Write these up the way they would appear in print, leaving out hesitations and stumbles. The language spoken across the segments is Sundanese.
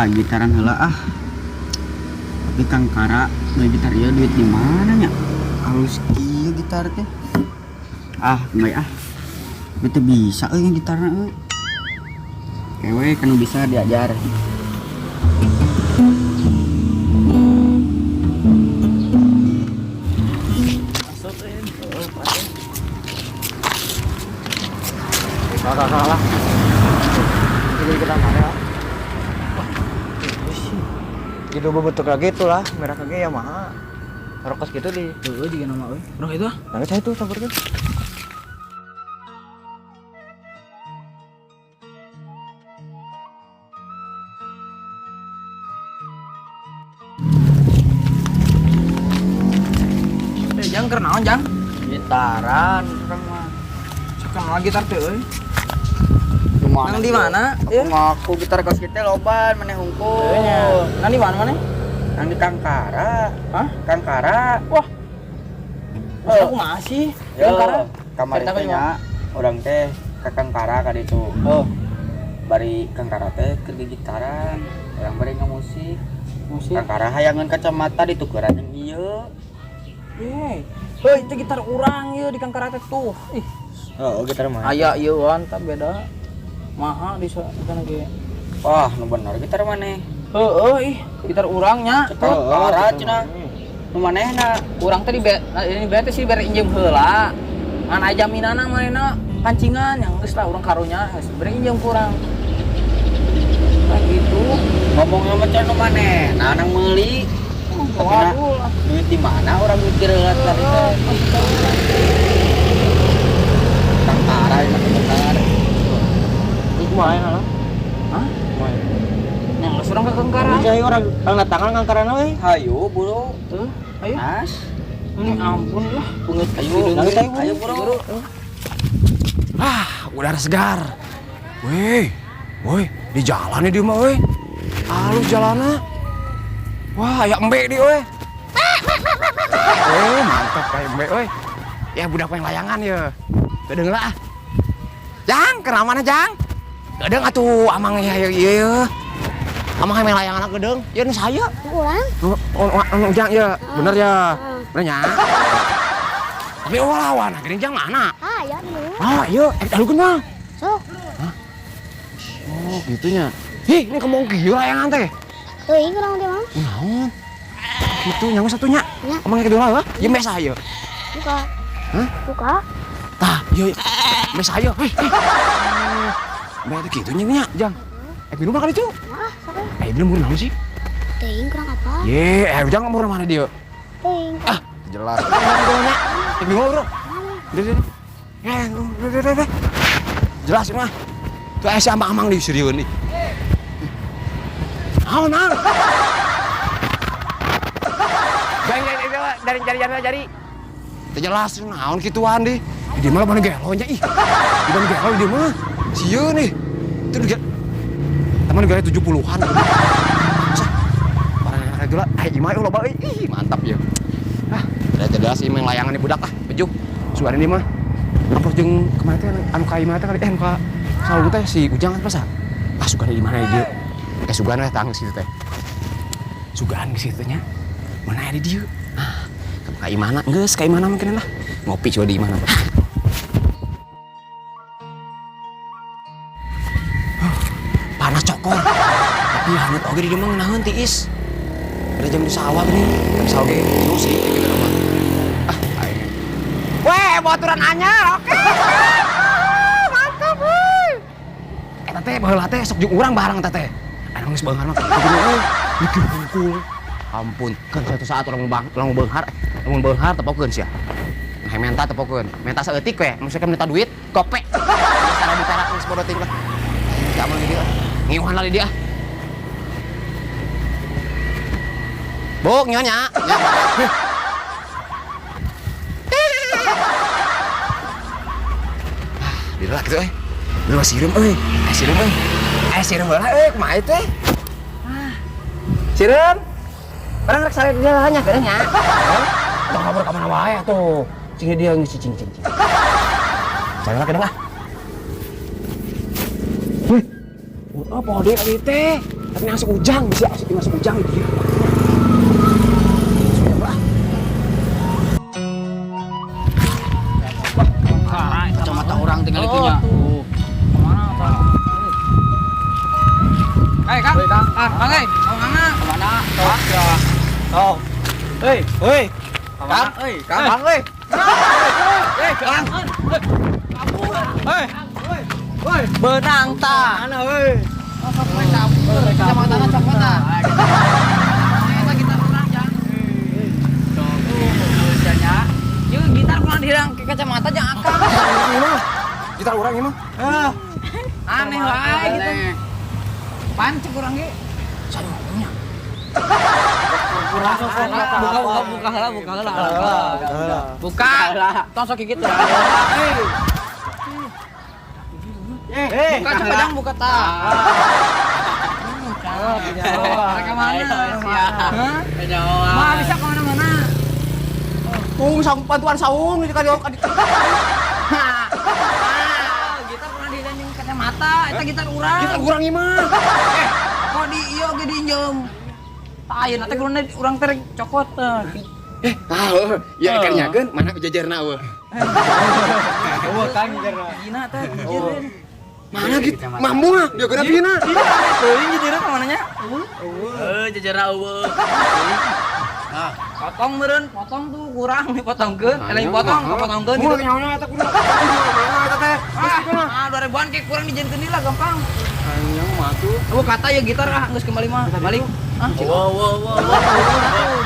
Gitaran heula ah. Tapi Kang Kara beli gitar ieu duit di mana nya? Halus kieu gitar teh. Ah, bae ah. Tapi teu bisa euy gitarna euy. Kewe kan bisa diajar. Salah salah. Jadi kita mana ya? Gitu bentuk lagi itu lah, merah kage Yamaha. Rokos gitu di. Heeh, juga nama euy. Urang itu ah. Nah, saya itu sampeurkeun. Eh, jang keur naon, Jang? Gitaran urang mah. Sok kenal gitar teh euy. Gimana? Nang di mana? Aku ngaku gitar kos kita loban maneh hungkul. Nang di mana maneh? Nang di Kangkara. Hah? Kangkara. Wah. Masa aku masih? Yo, Kangkara. kamari Cerita teh ke nya urang teh ka Kangkara ka ditu. Oh, Bari Kangkara teh keur gitaran, urang bari ngamusik. musik. Kangkara hayangan kacamata ditukeran jeung ieu. Ye. Heuh, itu gitar urang ieu di Kangkara teh tuh. Ih, Oh, gitar mah. aya ieu wan tah beda. Maha di sana ge. Wah, nu bener gitar maneh. Heeh, ih, gitar urang nya. Cek Kangkara cenah. Nu manehna. Urang teh di ini bete sih bere injem heula. Ngan aya jaminanna manehna pancingan yang geus lah urang karunya geus bere injem ku urang. Nah gitu. Ngomongnya mah cenah nu manehna nang meuli. Tapi na, Waduh lah. duit di mana orang mikir heula tadi teh. Kangkara ini bener. Itu main lah. Hah? Main. Yang geus urang ke Kangkara. Ini orang orang tangan ngangkarana we. Hayu buru. Tuh, ayo. Mas. Ini ampun lah. Pungut ayo. Ayo, Ayo buru. Ah, udara segar. Weh, woi, di jalan nih dia mah, weh. Halus jalannya. Wah, aya embe di, weh. Oh, mantap kayak embe, weh. Ya budak yang layangan ya. Kedeung lah. Jang, ke mana Jang? Kedeung atuh amang ya ya ya. Amang main layangan kedeung. Ya nu saya. Urang? Nu Jang ya, bener ya. Bener nya. Tapi oh lawan, geuning Jang mana? Ah, ya dulu. Ah, iya, dalukeun mah. Sok, Oh, gitunya. Hih, ini kemong kieu layangan teh. teuing urang teh mah. Naon? Gitu nyawa satunya. Nya. Emang kedua lah, ya mes ayo. Buka. Hah? Buka. Tah, iya, mes ayo. Hei, hei. Mes itu gitu nya, Jang. Minum kali itu. Ah, sok. Minum murah naon sih? Teuing kurang apa? Ye, Jang murah mana dia? Teuing. Ah, jelas. Minum bro. Udah, udah. Udah, udah, udah. Jelas mah. Tuh si amang-amang di serius nih. Naon, naon? Jang, jang, jang, jari, jari, jari. Teu jelas naon kituan di. Di mah mana gelo nya ih. Di mana gelo di mah. Sieun nih. Itu juga teman gaya 70-an. Orang yang itu lah, imah loba euy. Ih, mantap ya. Ah, udah jelas imah layangan di budak ah, bejuh. Suara ini mah. Amplop jeung kemana teh anu ka imah teh kali anu ka saung teh si Ujang kan masa. Ah, sugan di mana dia? Sugan we tang situ teh. Sugan ke situ nya. Mana ada dia? Ah, ka imahna geus ka imahna mungkin lah. Ngopi coba di imahna. Panas cokor. Tapi haneut oge di dieu mah ngeunaheun tiis. Ada jam di sawah gini. Jam sawah ge jauh sih gitu mah. Ah, aing. Weh, baturan anyar. Oke. Mantap, weh. Eta teh baheula teh sok jeung urang bareng eta teh. Anu geus beunghar mah kitu gini euy. Mikir hungkul. Ampun, kan suatu saat urang mau beunghar, lamun beunghar tepokeun sia. Nah, menta tepokeun. Menta saeutik we, maksudnya minta duit, gope. Sareng perak geus bodoh ting lah. Aman di dia. Ngiuhan lah di dia. Buk nyonya. Ya. Ah, di lah gitu euy. Lu sireum euy. Sireum euy. Sireum heula euy, kumaha teh? Ah. Sireum. Barang rek sare di nya keureuh nya. Tong kabur ka mana wae atuh. Cing dia geus cing cing cing. Cari lah kedeung ah. Wih. Oh, poho deui teh. Tapi langsung ujang, bisa asup masuk ujang di dieu. Kacamata orang tinggal Oh, itunya. tuh. Kemana tah? Eh, Kang. Ah, Kang, eh. Mau mana? Kemana? Oh. Hei, hei. Kemana? Euy, Kang. Kang, euy. Eh, Kang. Hei. Woi, benang ta. Mana euy? Kacamatana copot ah. Eta gitar urang, Jang. Tuh, gitar kurang dihirang ke kacamata jang akang. Ini mah. Gitar urang ini mah. Ah, Aneh wae gitu. Pancek urang ge. Sarunya. Buka buka buka heula, buka heula. Buka. Tong sok gitu. Eh, Buka coba jang buka ta. Mereka mana? Hah? Mah bisa kemana-mana. Tung saung bantuan saung di kadieu kadieu. Ah, gitar pernah dihidang kacamata, eta gitar urang. Gitar urang ieu mah. Eh, kok di ieu ge diinjem. Tah ayeuna teh kurang urang teh rek cokot teh. Eh, ah, heuh. Ya ikan nyakeun mana jajarna eueuh. Eueuh kan jajarna. Gina teh jejereun. Mana gitu? Mambu ah, dia geura pina. Teuing jejereun ka mananya? Heuh, jejerna eueuh. Nah, potong meureun, potong tuh kurang dipotongkeun, lain potong, potongkeun gitu. Mun nyawa eta kudu. Mana eta teh? Ah, 2000-an kayak kurang dijenkeun deui lah gampang. Anyang mah tuh. Oh, kata ya gitar ah geus kembali mah. Balik. Ah, wow wow wow.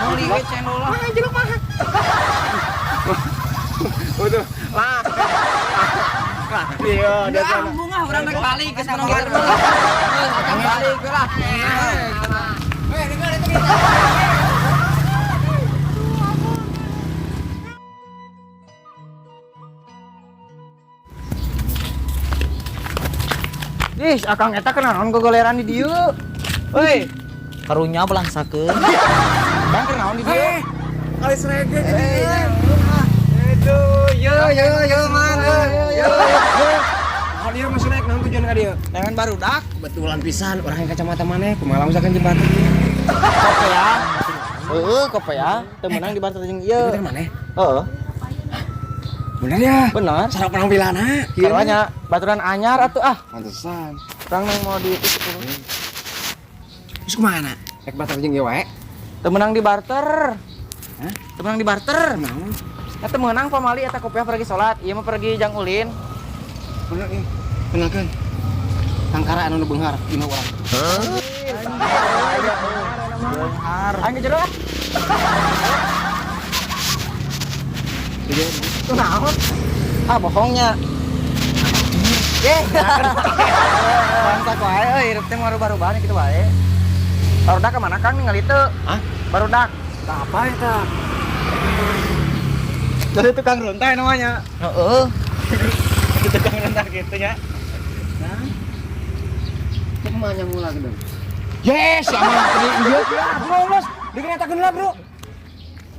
Meuli we cendol lah. Mah jelek mah. Udah. Lah. Iya, Udah ah, embung ah, urang rek balik geus menang gitar mah. Geus akan balik we lah. Eh, dengar itu gitar. Ih, akang eta kenaon gogoleran di dieu. Hei, Karunya belangsakeun. Kang kenaon di dieu? Eh, kali serege di dieu. Aduh, yo yo yo man. Yo yo. Kalau dia masih naik naon tujuan ka dieu? Dengan barudak Kebetulan pisan orang yang kacamata maneh kumaha langsung jembatan. kopea. Heeh, kopea teu meunang dibantu jeung ieu. Itu maneh. Heeh, Bener ya? bener. Sarap penampilanna. Karunya baturan anyar atuh ah. Pantesan. Urang nang mau di itu Terus kumaha na? Rek batar jeung ieu wae. Teu meunang di barter. Hah? Teu meunang di barter. Naon? Eta meunang pamali eta kopiah pergi salat, ieu mah pergi jang ulin. Bener ih. Kenalkeun. Tangkara anu nu beunghar imah urang. Beunghar. Aing ke jero ah. Itu naon? Ah, bohongnya. Eh. Bangsa wae euy, hirup teh baru-baruan kitu wae. Barudak kemana Kang ningali teu? Hah? Barudak. Apa eta? Jadi tukang runtai namanya. Heeh. Tukang runtai gitu ya. Kumaha nyambung lagi dong? Yes, sama ini ieu. Bro, los. Dikeretakeun lah, Bro.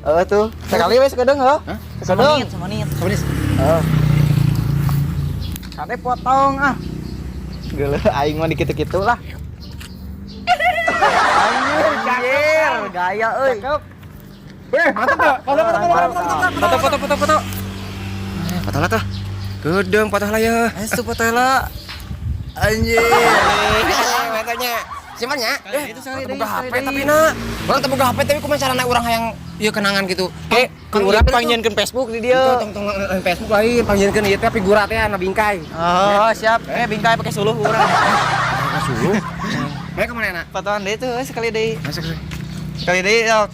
Heeh tuh. Sekali we sekedeng heuh. Hah? Sekedeng. Semenit, semenit. Semenit. Heeh. Kate potong ah. Geuleuh aing mah dikitu-kitu lah. Anjir, anjir, gaya euy. Weh, mantap tuh. Foto, foto, foto, foto, foto, Foto foto foto foto. foto lah tuh. Gedeng foto lah ya. Eh, tuh foto lah. Anjir. Matanya. Simpannya. Itu sekali Teu deui, boga sekali HP deui. tapi na. Urang teu boga HP tapi kumaha carana urang hayang ieu kenangan gitu. Kayak urang panggieunkeun Facebook di Itu dieu. tong tong Facebook lain panggieunkeun ieu teh figura teh anu bingkai. Oh, siap. Eh, bingkai pakai suluh urang. Suluh. Mereka kemana na? Fotoan deui tuh, sekali deui. Masuk sih. Sekali deui, sok.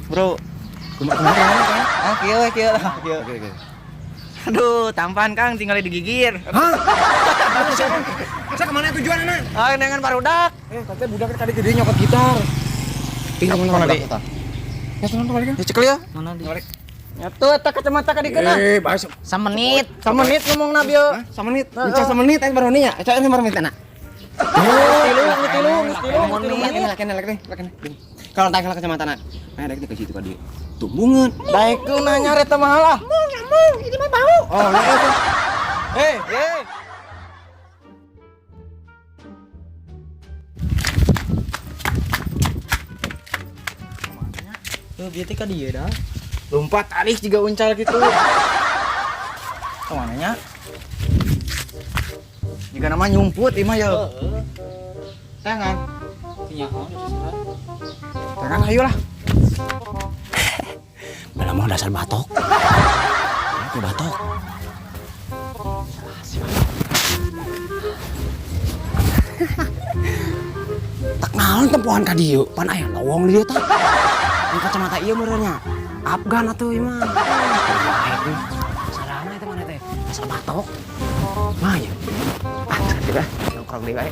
Bro. Kumaha kumaha kemana kan? Ah, kieu we kieu lah, kieu. Oke oke. Aduh, tampan Kang tinggal digigir. Hah? Masa kemana tujuan anak? Ah, dengan barudak. Eh, katanya budak tadi gede nyokot gitar. Tinggal mana Mana budak di? eta? Ya, senang balik kan? Ya cekel ya. Mana di? Ya tuh eta kacamata ka dikeuna. Eh, bahas. Semenit. Samenit ngomongna bieu. Hah? Samenit. Bisa samenit aing baru nya. Eta aing baru minta na. Tilu, geus tilu, geus tilu, geus tilu menit. Lakin lakin lakin. Kalau tanya kalau kacamata na. Nah, ada ke situ ka dieu. Tumbungan. Daekeun nanya eta mahal ah. Oh, ya itu. Eh, eh. Dia teh ka dieu dah. Lompat alih juga uncal gitu. Kemana nya? Jika nama nyumput imah ya. Heeh. Tangan. Nyaho terserah. Tangan ayo lah. Bala mah dasar batok. Itu batok. Tak naon tempohan ka dieu, pan aya lowong di dieu tah. Ini kacamata ieu meureun nya. Afgan atuh ieu mah. Wae teh. Sarana eta mana teh? Dasar batok. Mah nya. Ah, sakit ah. Nongkrong deui wae.